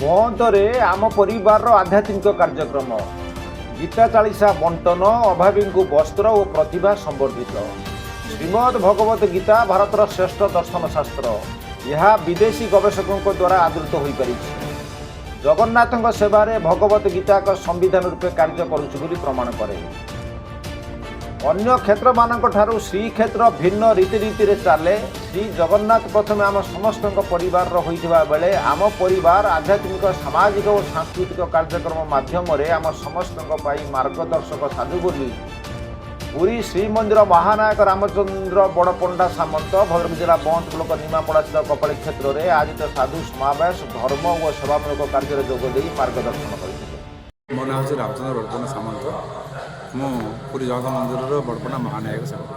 ବଅନ୍ତରେ ଆମ ପରିବାରର ଆଧ୍ୟାତ୍ମିକ କାର୍ଯ୍ୟକ୍ରମ, ଗୀତା ଚାଳିଶା ବଣ୍ଟନ, ଅଭାବୀଙ୍କୁ ବସ୍ତ୍ର ଓ ପ୍ରତିଭା ସମ୍ବର୍ଦ୍ଧିତ। ଶ୍ରୀମଦ୍ ଭଗବତ ଗୀତା ଭାରତର ଶ୍ରେଷ୍ଠ ଦର୍ଶନ ଶାସ୍ତ୍ର। ଏହା ବିଦେଶୀ ଗବେଷକଙ୍କ ଦ୍ୱାରା ଆଦୃତ ହୋଇପାରିଛି। ଜଗନ୍ନାଥଙ୍କ ସେବାରେ ଭଗବତ ଗୀତା ଏକ ସମ୍ବିଧାନ ରୂପେ କାର୍ଯ୍ୟ କରୁଛି ବୋଲି ପ୍ରମାଣ କରେ। ଅନ୍ୟ କ୍ଷେତ୍ରମାନଙ୍କ ଠାରୁ ଶ୍ରୀକ୍ଷେତ୍ର ଭିନ୍ନ ରୀତିନୀତିରେ ଚାଲେ। ଶ୍ରୀ ଜଗନ୍ନାଥ ପ୍ରଥମେ ଆମ ସମସ୍ତଙ୍କ ପରିବାରର ହୋଇଥିବା ବେଳେ ଆମ ପରିବାର ଆଧ୍ୟାତ୍ମିକ, ସାମାଜିକ ଓ ସାଂସ୍କୃତିକ କାର୍ଯ୍ୟକ୍ରମ ମାଧ୍ୟମରେ ଆମ ସମସ୍ତଙ୍କ ପାଇଁ ମାର୍ଗଦର୍ଶକ ସାଜୁ ବୋଲି ପୁରୀ ଶ୍ରୀମନ୍ଦିର ମହାନାୟକ ରାମଚନ୍ଦ୍ର ବଡ଼ପଣ୍ଡା ସାମନ୍ତ ଭଦ୍ରକ ଜିଲ୍ଲା ବନ୍ତ ବ୍ଲକ ନିମାପଡ଼ାସ୍ଥିତ କପାଳୀ କ୍ଷେତ୍ରରେ ଆୟୋଜିତ ସାଧୁ ସମାବେଶ, ଧର୍ମ ଓ ସେବାମୂଳକ କାର୍ଯ୍ୟରେ ଯୋଗ ଦେଇ ମାର୍ଗଦର୍ଶନ କରିଥିଲେ। ମୋ ନାଁ ହେଉଛି ରାମଚନ୍ଦ୍ର ବଡ଼ପଣ୍ଡା ସାମନ୍ତ। ମୁଁ ପୁରୀ ଜଗନ୍ନାଥ ମନ୍ଦିରର ବଡ଼ପଣ୍ଡା ମହାନାୟକ ସେବକ।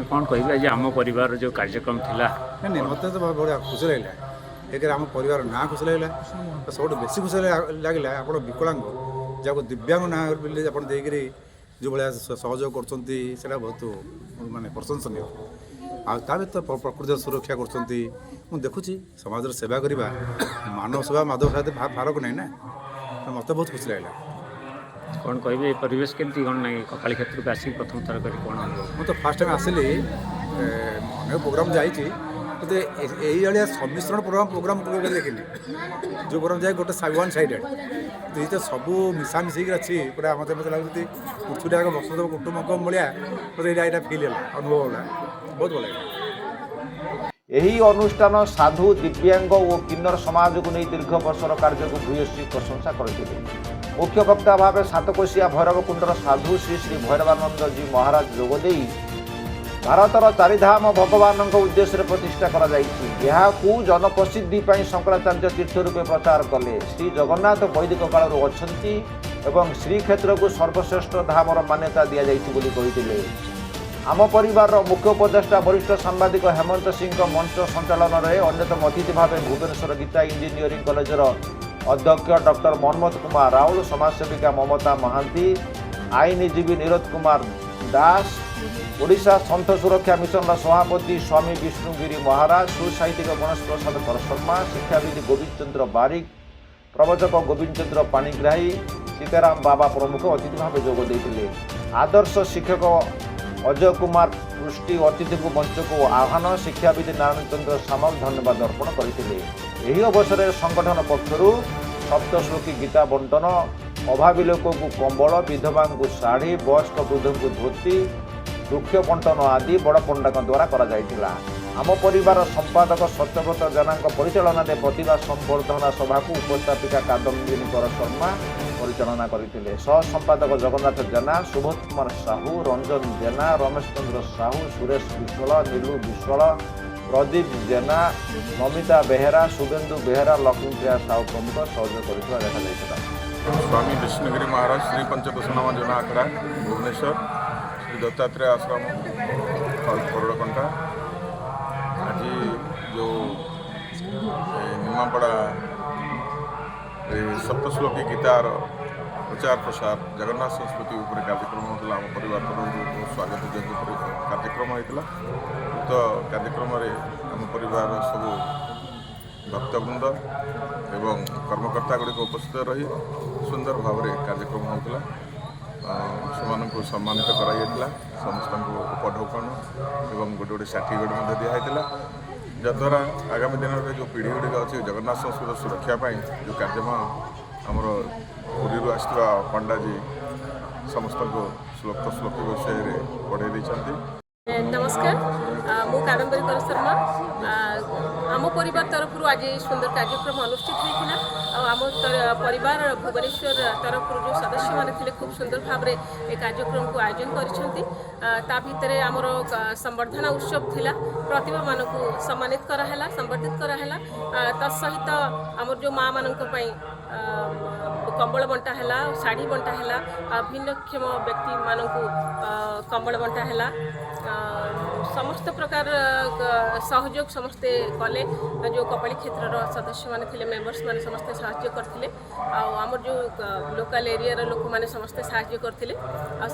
କ'ଣ କହିବେ, ଆଜି ଆମ ପରିବାରର ଯେଉଁ କାର୍ଯ୍ୟକ୍ରମ ଥିଲା? ନାଇଁ, ମୋତେ ତ ବଢ଼ିଆ ଖୁସି ଲାଗିଲା। ଏକରେ ଆମ ପରିବାର ନାଁ ଖୁସି ଲାଗିଲା। ତ ସବୁଠୁ ବେଶୀ ଖୁସି ଲାଗିଲା ଆପଣ ବିକଳାଙ୍ଗ, ଯାହାକୁ ଦିବ୍ୟାଙ୍ଗ ନାଁ ବୋଲି ଆପଣ ଦେଇକରି ଯେଉଁଭଳିଆ ସହଯୋଗ କରୁଛନ୍ତି, ସେଇଟା ବହୁତ ମାନେ ପ୍ରଶଂସନୀୟ। ଆଉ ତା ଭିତରେ ପ୍ରକୃତିର ସୁରକ୍ଷା କରୁଛନ୍ତି। ମୁଁ ଦେଖୁଛି, ସମାଜର ସେବା କରିବା, ମାନବ ସେବା ମାଧବ ସେବା ଫରକ ନାହିଁ ନା। ତ ମୋତେ ବହୁତ ଖୁସି ଲାଗିଲା। କ'ଣ କହିବେ, ଏ ପରିବେଶ କେମିତି କ'ଣ ନାହିଁ, କପାଳି କ୍ଷେତ୍ରକୁ ଆସିକି ପ୍ରଥମ ଥର କରି କ'ଣ ଅନୁଭବ? ମୁଁ ତ ଫାର୍ଷ୍ଟ ଟାଇମ୍ ଆସିଲି। ଅନେକ ପ୍ରୋଗ୍ରାମ୍ ଯାଇଛି, କିନ୍ତୁ ଏଇଭଳିଆ ସମ୍ମିଶ୍ରଣ ପ୍ରୋଗ୍ରାମ୍ କେବେ ଦେଖିନି। ଯେଉଁ ପ୍ରୋଗ୍ରାମ୍ ଯାଏ ଗୋଟେ ୱାନ୍ ସାଇଡ଼େଡ଼, ଏଇ ତ ସବୁ ମିଶାମିଶି ହେଇକି ଅଛି ପୁରା। ମୋତେ ଲାଗୁଛି ପୃଥିବୀଟା ଏକ ବସୁଧୈବ କୁଟୁମ୍ବକମ୍ ଭଳିଆ ମୋତେ ଏଇଟା ଫିଲ୍ ହେଲା, ଅନୁଭବ ହେଲା। ବହୁତ ଭଲ ଲାଗିଲା। ଏହି ଅନୁଷ୍ଠାନ ସାଧୁ, ଦିବ୍ୟାଙ୍ଗ ଓ କିନ୍ନର ସମାଜକୁ ନେଇ ଦୀର୍ଘ ବର୍ଷର କାର୍ଯ୍ୟକୁ ଭୂୟସୀ ପ୍ରଶଂସା କରିଥିଲେ। ମୁଖ୍ୟ ବକ୍ତା ଭାବେ ସାତକୋଶିଆ ଭୈରବକୁଣ୍ଡର ସାଧୁ ଶ୍ରୀ ଶ୍ରୀ ଭୈରବାନନ୍ଦଜୀ ମହାରାଜ ଯୋଗଦେଇ ଭାରତର ଚାରିଧାମ ଭଗବାନଙ୍କ ଉଦ୍ଦେଶ୍ୟରେ ପ୍ରତିଷ୍ଠା କରାଯାଇଛି, ଏହାକୁ ଜନପ୍ରସିଦ୍ଧି ପାଇଁ ଶଙ୍କରାଚାର୍ଯ୍ୟ ତୀର୍ଥ ରୂପେ ପ୍ରଚାର କଲେ। ଶ୍ରୀ ଜଗନ୍ନାଥ ବୈଦିକ କାଳରୁ ଅଛନ୍ତି ଏବଂ ଶ୍ରୀକ୍ଷେତ୍ରକୁ ସର୍ବଶ୍ରେଷ୍ଠ ଧାମର ମାନ୍ୟତା ଦିଆଯାଇଛି ବୋଲି କହିଥିଲେ। ଆମ ପରିବାରର ମୁଖ୍ୟ ଉପଦେଷ୍ଟା ବରିଷ୍ଠ ସାମ୍ବାଦିକ ହେମନ୍ତ ସିଂଙ୍କ ମଞ୍ଚ ସଞ୍ଚାଳନରେ ଅନ୍ୟତମ ଅତିଥି ଭାବେ ଭୁବନେଶ୍ୱର ଗୀତା ଇଞ୍ଜିନିୟରିଂ କଲେଜର ଅଧ୍ୟକ୍ଷ ଡକ୍ଟର ମନ୍ମଥ କୁମାର ରାଉଳ, ସମାଜସେବିକା ମମତା ମହାନ୍ତି, ଆଇନଜୀବୀ ନିରୋଦ କୁମାର ଦାସ, ଓଡ଼ିଶା ସନ୍ଥ ସୁରକ୍ଷା ମିଶନର ସଭାପତି ସ୍ୱାମୀ ବିଷ୍ଣୁଗିରି ମହାରାଜ, ସୁସାହିତ୍ୟିକ ଗଣେଶ ପ୍ରସାଦ କରଶର୍ମା, ଶିକ୍ଷାବିଦ ଗୋବିନ୍ଦ ଚନ୍ଦ୍ର ବାରିକ, ପ୍ରବଚକ ଗୋବିନ୍ଦ ଚନ୍ଦ୍ର ପାଣିଗ୍ରାହୀ, ସୀତାରାମ ବାବା ପ୍ରମୁଖ ଅତିଥି ଭାବେ ଯୋଗ ଦେଇଥିଲେ। ଆଦର୍ଶ ଶିକ୍ଷକ ଅଜୟ କୁମାର ପୃଷ୍ଟି ଅତିଥିଙ୍କୁ ମଞ୍ଚକୁ ଆହ୍ୱାନ, ଶିକ୍ଷାବିଦ ନାରାୟଣ ଚନ୍ଦ୍ର ସାମଲ ଧନ୍ୟବାଦ ଅର୍ପଣ କରିଥିଲେ। ଏହି ଅବସରରେ ସଂଗଠନ ପକ୍ଷରୁ ସପ୍ତଶ୍ଲୋକୀ ଗୀତା ବଣ୍ଟନ, ଅଭାବୀ ଲୋକଙ୍କୁ କମ୍ବଳ, ବିଧବାଙ୍କୁ ଶାଢ଼ୀ, ବୟସ୍କ ବୃଦ୍ଧଙ୍କୁ ଧୋତି, ବୃକ୍ଷ ବଣ୍ଟନ ଆଦି ବଡ଼ ପଣ୍ଡାଙ୍କ ଦ୍ୱାରା କରାଯାଇଥିଲା। ଆମ ପରିବାର ସମ୍ପାଦକ ସତ୍ୟବ୍ରତ ଜେନାଙ୍କ ପରିଚାଳନାରେ ପ୍ରତିଭା ସମ୍ବର୍ଦ୍ଧନା ସଭାକୁ ଉପସ୍ଥାପିକା କାଦମ୍ବିନୀ କର ଶର୍ମା ପରିଚାଳନା କରିଥିଲେ। ସହ ସମ୍ପାଦକ ଜଗନ୍ନାଥ ଜେନା, ସୁବୋଧ କୁମାର ସାହୁ, ରଞ୍ଜନ ଜେନା, ରମେଶ ଚନ୍ଦ୍ର ସାହୁ, ସୁରେଶ ବିଶ୍ୱାଳ, ନୀଲୁ ବିଶ୍ୱାଳ, ପ୍ରଦୀପ ଜେନା, ନମିତା ବେହେରା, ଶୁଭେନ୍ଦୁ ବେହେରା, ଲକ୍ଷ୍ମୀପ୍ରିୟା ସାହୁ ପ୍ରମୁଖ ସହଯୋଗ କରିଥିବା ଦେଖାଯାଇଥିଲା। ସ୍ୱାମୀ ବିଷ୍ଣୁଗିରି ମହାରାଜ, ଶ୍ରୀ ପଞ୍ଚଦଶନାମ ଜୁନା ଆଖଡ଼ା, ଭୁବନେଶ୍ୱର, ଶ୍ରୀ ଦତ୍ତାତ୍ରେୟ ଆଶ୍ରମ, କୋରଡ଼କଣ୍ଟା। ଆଜି ଯେଉଁ ନିମାପଡ଼ା ଏ ସପ୍ତଶ୍ଲୋକୀ ଗୀତାର ପ୍ରଚାର ପ୍ରସାର, ଜଗନ୍ନାଥ ସଂସ୍କୃତି ଉପରେ କାର୍ଯ୍ୟକ୍ରମ ହେଉଥିଲା, ଆମ ପରିବାର ତରଫରୁ ବହୁତ ସ୍ୱାଗତ ଯୋଗ୍ୟ କାର୍ଯ୍ୟକ୍ରମ ହେଇଥିଲା। ଉକ୍ତ କାର୍ଯ୍ୟକ୍ରମରେ ଆମ ପରିବାରର ସବୁ ଭକ୍ତବୃନ୍ଦ ଏବଂ କର୍ମକର୍ତ୍ତା ଗୁଡ଼ିକ ଉପସ୍ଥିତ ରହି ସୁନ୍ଦର ଭାବରେ କାର୍ଯ୍ୟକ୍ରମ ହେଉଥିଲା। ସେମାନଙ୍କୁ ସମ୍ମାନିତ କରାଯାଇଥିଲା। ସମସ୍ତଙ୍କୁ ଉପଢୌକନ ଏବଂ ଗୋଟେ ଗୋଟେ ସାର୍ଟିଫିକେଟ୍ ମଧ୍ୟ ଦିଆହେଇଥିଲା, ଯଦ୍ୱାରା ଆଗାମୀ ଦିନରେ ଯେଉଁ ପିଢ଼ି ଗୁଡ଼ିକ ଅଛି, ଜଗନ୍ନାଥ ସଂସ୍କୃତି ସୁରକ୍ଷା ପାଇଁ ଯେଉଁ କାର୍ଯ୍ୟକ୍ରମ ଆମର ପୁରୀରୁ ଆସିଥିବା ପଣ୍ଡାଜୀ ସମସ୍ତଙ୍କୁ ଶ୍ଲୋକ ଶ୍ଲୋକ ବିଷୟରେ ପଢ଼ାଇ ଦେଇଛନ୍ତି। ନମସ୍କାର, ମୁଁ କାଦମ୍ବରୀ କର ଶର୍ମା। ଆମ ପରିବାର ତରଫରୁ ଆଜି ସୁନ୍ଦର କାର୍ଯ୍ୟକ୍ରମ ଅନୁଷ୍ଠିତ ହୋଇଥିଲା। ଆଉ ଆମ ପରିବାର ଭୁବନେଶ୍ୱର ତରଫରୁ ଯେଉଁ ସଦସ୍ୟମାନେ ଥିଲେ, ଖୁବ୍ ସୁନ୍ଦର ଭାବରେ ଏ କାର୍ଯ୍ୟକ୍ରମକୁ ଆୟୋଜନ କରିଛନ୍ତି। ତା ଭିତରେ ଆମର ସମ୍ବର୍ଦ୍ଧନା ଉତ୍ସବ ଥିଲା। ପ୍ରତିଭାମାନଙ୍କୁ ସମ୍ମାନିତ କରାହେଲା, ସମ୍ବର୍ଦ୍ଧିତ କରାହେଲା। ତା ସହିତ ଆମର ଯେଉଁ ମାଆମାନଙ୍କ ପାଇଁ କମ୍ବଳ ବଣ୍ଟା ହେଲା, ଶାଢ଼ୀ ବଣ୍ଟା ହେଲା, ଆଉ ଭିନ୍ନକ୍ଷମ ବ୍ୟକ୍ତିମାନଙ୍କୁ କମ୍ବଳ ବଣ୍ଟା ହେଲା। ସମସ୍ତ ପ୍ରକାର ସହଯୋଗ ସମସ୍ତେ କଲେ। ଯେଉଁ କପାଳି କ୍ଷେତ୍ରର ସଦସ୍ୟମାନେ ଥିଲେ, ମେମ୍ବର୍ସ ମାନେ ସମସ୍ତେ ସାହାଯ୍ୟ କରିଥିଲେ। ଆଉ ଆମର ଯେଉଁ ଲୋକାଲ ଏରିଆର ଲୋକମାନେ ସମସ୍ତେ ସାହାଯ୍ୟ କରିଥିଲେ। ଆଉ